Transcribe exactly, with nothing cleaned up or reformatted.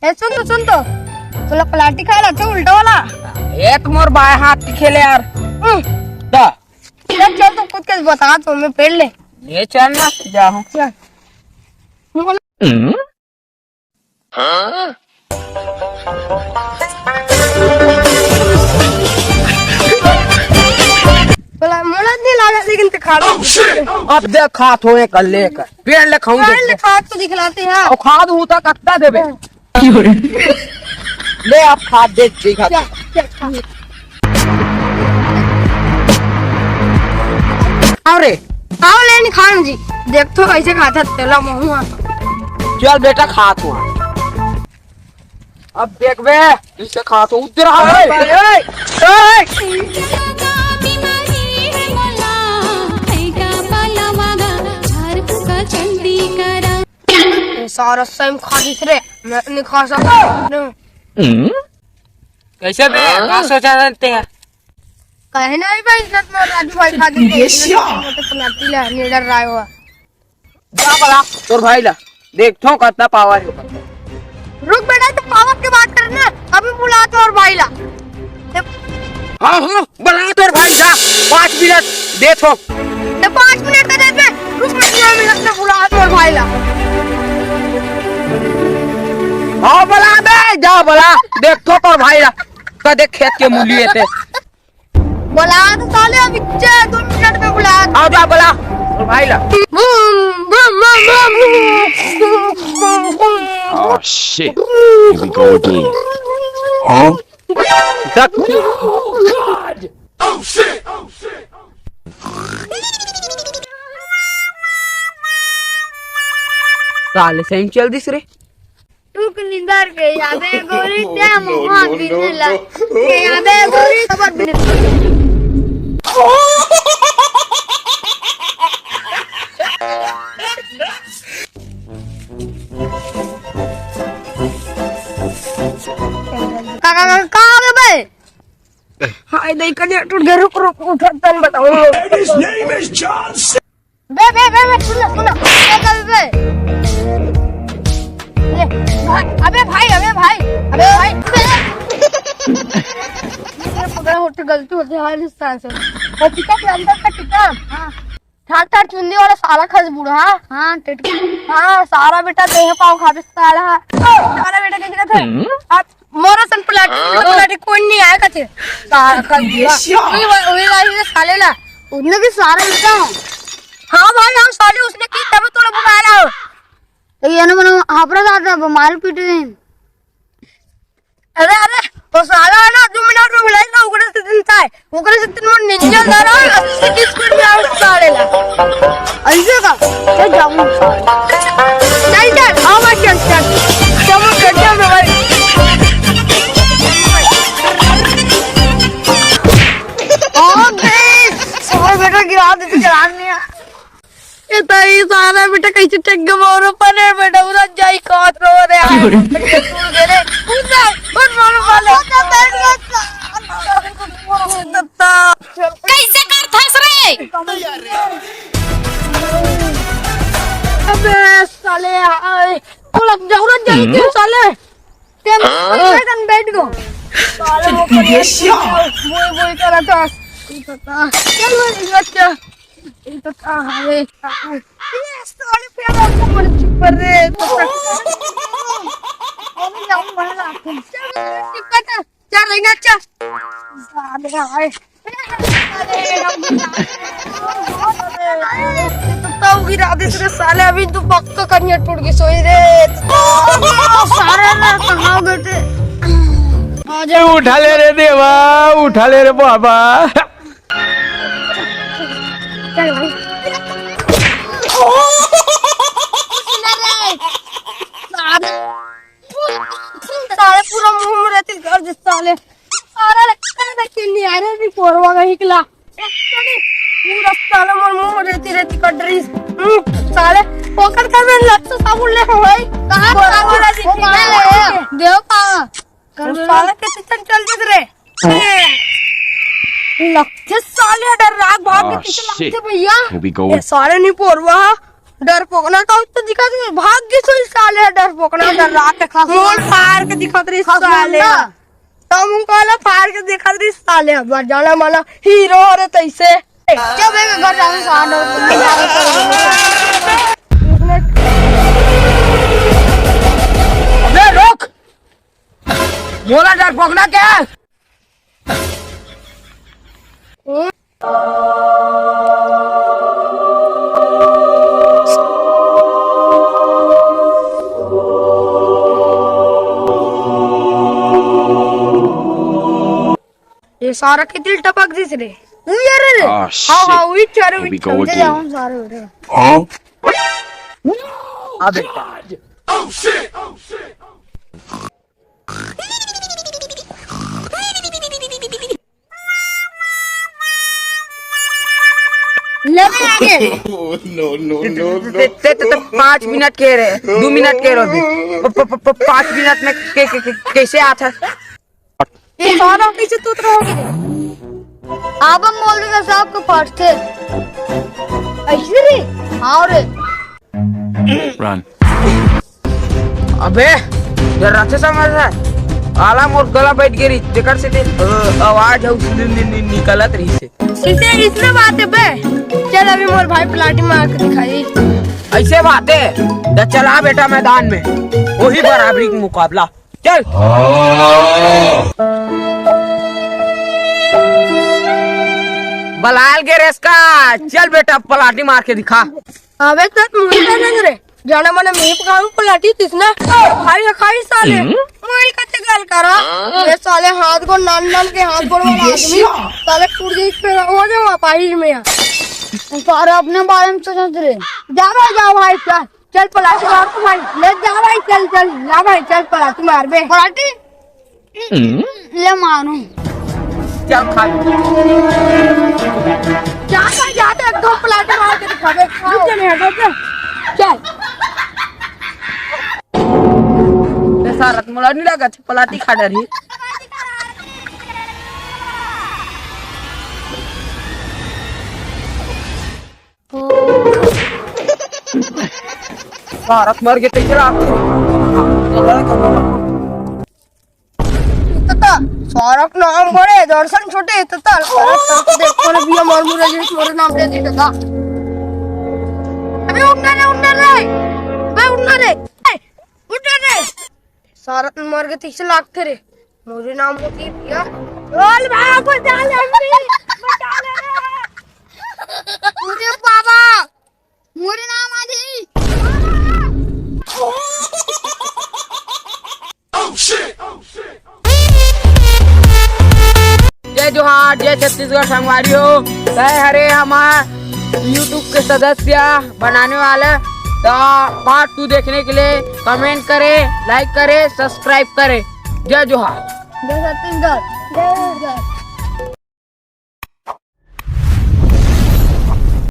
ए, सुन तो, सुन तो। तोला पलाटी खाए ला, अच्छा, उल्टा वाला। ए, तो मोर बाएं हाथ के खेले यार। हम्म। दा। चल, चल, तो खुद के बता तो, मैं पेड़ ले। ले चल ना, जा हूँ। चल। बोला, मोला नहीं लागत, लेकिन ते खा लो। अब देख, खात हो एक लेकर। पेड़ ले खाऊं, पेड़ देख। ले खा तो दिखलाते हैं। और खाद हूं तो कत्ता देबे। ले, अब खाद दे, ठीक है। क्या, क्या खा? अरे, आओ लेन खान जी, देख तो कैसे खाता तेला महुआ। चल बेटा, खा तू। अब देख बे, इसे खा तो उधर आ, ए, ए, ए। ए, सारा सही में खा दिस रे, मैं नहीं खा सकता। कैसे बे? का सोचा रहते हैं? कहे नहीं भाई, इज्जत में राजू भाई खा दे। ये तो क्या? तो पलाटी ले, निडर रहा हुआ। जा बला, तोर भाई ला। देखथो कतना पावर है। रुक बेटा, तो पावर के बात करना, अभी बुला तोर भाई ला। हाँ, हाँ, बला तोर भाई ला। पाँच मिनट देखो। तो पाँच मिनट तो देते, रुक बेटा, मैं अपने बुला तोर भाई ला। हाँ, बला बे, जा बला, देखथो तोर भाई ला। कदे खेत के मूली एते। बुला तो साले, अभी चे-, दो मिनट में बुला। आओ जा, बुला। और भाई ला। Boom, boom, boom, boom. Oh, shit. Here we go again. Huh? साले सही चल दिस रे। टुक निंदर के यादे गोरी, टाइम हुआ बिनला। के यादे गोरी, खबर बिनला। का, का, का, का हो गया बे? हाय, नहीं, कन्या टूट गया, रुक, रुक, उठा, तन बताऊं। And his name is John बे, बे, बे, बे, सुन ना, सुन ना। बे, बे, बे, बे। ले, भाई, अबे भाई, अबे भाई, अबे भाई। ये पकड़ा होते, गलती होती है हर इंसान से। और टिकट के अंदर का टिकट। हाँ। ठाट ठाट चुन्नी वाला साला खस बूढ़ा। हाँ, टेटकी। हाँ, सारा बेटा देह पाव खाबे साला। सारा बेटा के गिरा था। हम्म। अब मोरो सन पलाटी, हाँ? पलाटी कोई नहीं आया कथे। सारा खस बूढ़ा। ये वही, वही लाइन है साले ला। उसने की सारा बेटा। हाँ भाई, हम साले उसने की तब तोला बुला रहा हो। तो ये ना मनो हापरा दादा, वो मार पीट रहे हैं। अरे, अरे, वो साला है ना, दो मिनट में बुलाएगा, ओकरे से दिन था है। ओकरे से दिन में निंजा लड़ा है, अस्सी की स्पीड में आउट साले ला। ऐसे का? चल जाऊँ। चल, चल, हाँ भाई, चल, चल। चल, चल, चल, भाई। ओके, और बेटा गिरा दे, चलान नहीं है। ए ताई, सारा बेटा कैसे टंगे मारो परे बेटा, उरा जाई काट रो रे। रे, उरा, उन मारो वाले। कैसे कर थस रे? अबे साले, आए, उलझ जा, उलझ जा, हम्म? क्यों साले? ते हाँ? बैठ गो। साले वो बोल, बोल कर रहा था। चल, वो बच्चा। ये तो कहाँ है? ये साले प्यार आपको मर चुप कर रहे हैं। तो अरे जाओ, मर रहा है। चल, चल, चल, चल, रहेगा, चल। साले आए। तो गिरा दे तेरे साले, अभी तू पक्का कन्या टूट के सोई रे। सारे ना कहाँ गए थे? आ जा। उठा ले रे देवा, उठा ले रे बाबा। चल भाई। सारे, सारे पूरा मुंह में रहती कर दे साले। सारा लगता है कि नहीं आ रहे, भी पोरवा का निकला। पूरा साला मोर मुंह में रहती रहती कर रही। हम्म, साले पकड़ कर मैं लग तो साबुन ले भाई। कहाँ पोरवा साबुन? वाला वो दिखी मार ना। ले। देव कहाँ? वो साला के किचन चल दिख रे। लगते साले डर राग भाग के Oh, पीछे shit. लगते भैया। Here we go. ये साले नहीं पोरवा। डरपोकना का तो दिखत रहिस, भाग गे सोई साले डरपोकना, डर रात खा मोर फार के दिखत रहिस साले। तब उनका ला फार के दिखत रहिस साले, अब जाना माना हीरो हरे तैसे। जब एक घर जाने साथ अबे रोक, मोला डरपोकना क्या? ये सारा के दिल टपक दिस रे। उई अरे रे। Ah, हाँ, हाँ, shit. उई चारे Here we go समझे again. जाऊँ सारे हो रे। Huh? अबे। ले बे आगे। Oh, no, no, no, no. ते, ते, ते, ते पाँच मिनट के रे, दो मिनट के रो दे। प-, प-, प-, प-, पाँच मिनट में के, के, के, कैसे आता? ये सारा कैसे तूत रहोगे? आप हम बोल रहे साहब को पढ़ते। ऐसे रे? हाँ रे। Run. अबे, डर रहा था समझ रहा है? आला मोर गला बैठ गे रही, जेकर से ते, अ, आवाज है उसने नि-, नि-, निकलत रही से। इसे, इसने बात है बे। चल अभी मोर भाई पलाटी मार के दिखाई। ऐसे बात है, तो चला बेटा मैदान में, वही बराबरी का मुकाबला। चल। बलाल गे रेस का, चल बेटा पलाटी मार के दिखा। अबे तो मुझे नहीं रे। जाना मना मैं पकाऊं पलाटी तिसना। खाई ना खाई साले। हम्म? मोबाइल का ते गल करा। ये साले हाथ गोड़ नान नान के हाथ गोड़ वाला आदमी। साले कुर्सी पे हो जाओ आप आहिर में यार। सारे अपने बारे में सोचत रे। जा भाई, जा भाई, चल। चल पलाटी मार तो भाई। ले जा भाई, चल, चल। जा भाई, चल पलाटी मार बे। पलाटी? ले मारू। चल खा। जा भाई, जा तो एक दो पलाटी मार के दिखा बे। रुक जा, नहीं हटो, चल। चल। ए सारा, मोला नहीं लगा, पलाटी खा डरही। भारत मर गए तेरा। तता, सौरभ नाम बड़े, दर्शन छोटे, तता, सौरभ नाम को देख, पर भी हमारे मुझे, मोरे नाम ले दी, तता। अबे उठना रे, उठना रे। अबे उठना रे। ए, उठना रे। सारा मर के तीस लाख थे रे। मोरे नाम होती भैया। बोल भाई, बचा ले, बचा ले। अरे बाबा, मोरे नाम आ जाई। जय जोहार, जय छत्तीसगढ़ संगवारी हो। तय हरे हमार YouTube के सदस्य बनाने वाले। तो पार्ट टू देखने के लिए कमेंट करें, लाइक करें, सब्सक्राइब करें। जय जोहार। जय छत्तीसगढ़। जय छत्तीसगढ़।